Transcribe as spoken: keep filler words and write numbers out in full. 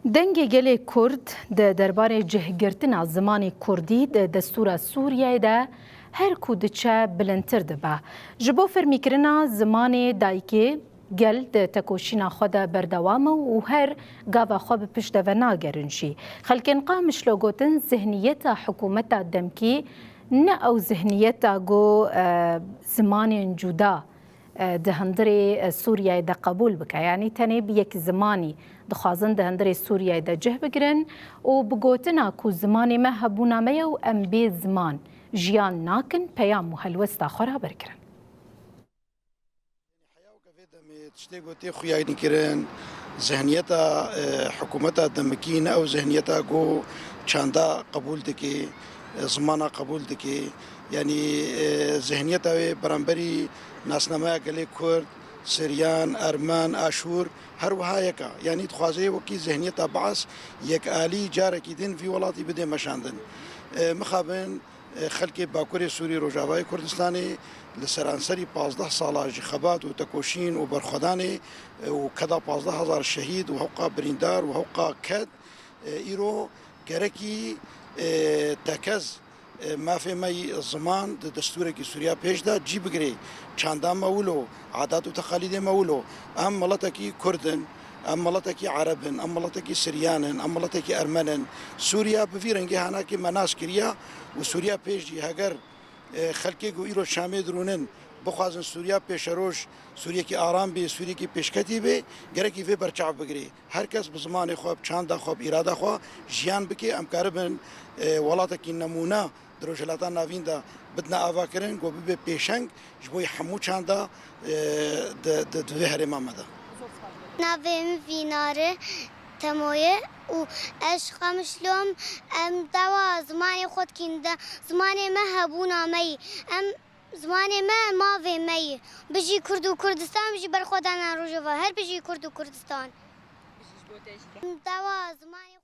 Dengê gelê Kurd di derbarê cihgirtina zimanê Kurdî di destûra Sûriyeyê de her ku diçe bilindtir dibe. Ji bo fermîkirina zimanê dayikê, gel di tekoşîna xwe de berdewam e û her gava xwe bi pişt de venagerin jî. Xelkên Qamişlo gotin zihniyeta hikûmeta demkî ne ew zihniyeta ku, e, zimanên cuda e, di hundirê, e, Sûriyeyê de qebûl bike. Yanî tenê bi yek zimanî dixwazin di hundirê Sûriyeyê de cih bigirin û bi gotina ku zimanê me hebûna me ye û em bê ziman jiyan nakin, peyam û helwesta xwe raber kirin. Heya weke vê demê tiştê ku tê xuyanîkirin, zihniyeta, e, hikûmeta demikî ne ew zihniyeta ku çanda qebûl dike, e, zimana qebûl dike. Yanî, e, zihniyeta wê beramberî nasnameya gelê Kurd, Siryan, Ermen, Aşûr her wiha yek e. Yanî dixwaze wekî zihniyeta Baas yekalî carekî din vî welatî bidê meşandin. E, mixabin, e, xelkê Bakurê Sûrî, Rojavayê Kurdistanê li seranserî pazdeh sala ji xebat û tekoşîn û berxwedanê, e, û keda pazdeh hezar şehîd û hewqa birîndar û hewqa ked, e, îro gerekî, e, tekez e, mafê me yî ziman di destûrekî Sûriya pêş de cî bigirê. Çanda me wilo, adat û teqalîdê me wilo. Em miletekî Kurd in, em miletekî Ereb in, em miletekî Siryan in, em miletekî Ermen in. Sûriya bi vî rengê hanakê me nas kiriye û Sûriya pêş jî heger, e, xelkê ku îro Şamê dirûnin bixwazin Sûriya pêşeroj, Sûriyekî aram bê, Sûriyekî pêşketî bê, gerekî vê berçav bigirê. Her kes bi zimanê xwe, bi çanda xwe, bi îrada xwe jiyan bike, em karibin, e, welatekî nemûne di Rojhilata Navîn de bidine avakirin, ku bibe pêşeng ji bo hemû çanda, e, di, di, di vê herêma me de. Navê min Vînare Temo ye û ez ji Qamişlo me. Em dawa zimanê xwe dikîn de, zimanê me hebûna me yî. Em, zimanê me mavê me yî. Bijî Kurd û Kurdistan, bijî berxwedana Rojava. Her bijî Kurd û Kurdistan. Em dawa zimanê